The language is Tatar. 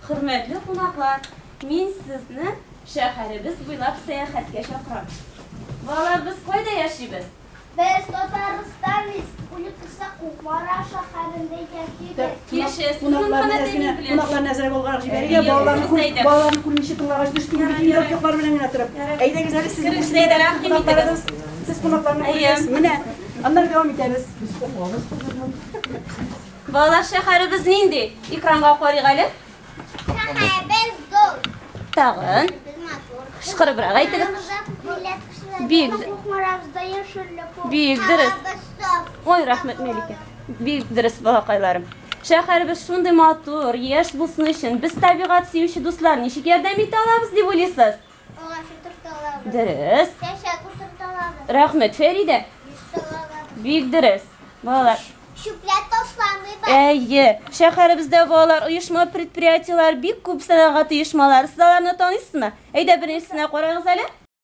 Хөрмәтле кунаклар, мин сезне шәһәребез буйлап сәяхәткә чакырам. Балалар, без кайда яшибез? Без Татарстан Республикасы Кукмара шәһәрендә яшибез. Килешәсезме Кунакларны Мөхәммәт әз генә, әмин белән? кунакларны әзрәк алгарак җибәрергә, Әйе, балаларны үзегез күр, әйдә. балаларны күрмичә тыңлагач дөрес түгел бит инде яклар белән генә торып. Әйдәгез әле сезнең Керегез, күрсен әйдә, рәхим итегез. кунакларыбыз. Сез кунакларны Әйе. күрегез. Менә, аннары дәвам итәбез. Балалар, шәһәребез нинди? Экранга карыйк әле. Шәһәребез зур. Тагын. Без матур. Кычкырыбрак әйтегез. Кукмарабызда күп милләт кешеләре. Бик. Кукмарабызда яшеллек күп. Бик дөрес. Һавабыз саф. Ой, рәхмәт, Мәликә. Бик дөрес, балакайларым. Шәһәребез шундый матур, яшь булсын өчен без табигать сөюче дуслар ничек ярдәм итә алабыз дип уйлыйсыз? Агач утырта алабыз. Дөрес. Чәчәк утырта алабыз. Рәхмәт, Фәридә. Йөз алабыз. Бик дөрес. Балалар. Чүпләр ташламыйбыз. Әйе, шәһәребездә балалар оешма предприятиеләр бик күп сәнәгать оешмалары. Сез аларны таныйсызмы? Әйдә беренчесенә карагыз әле.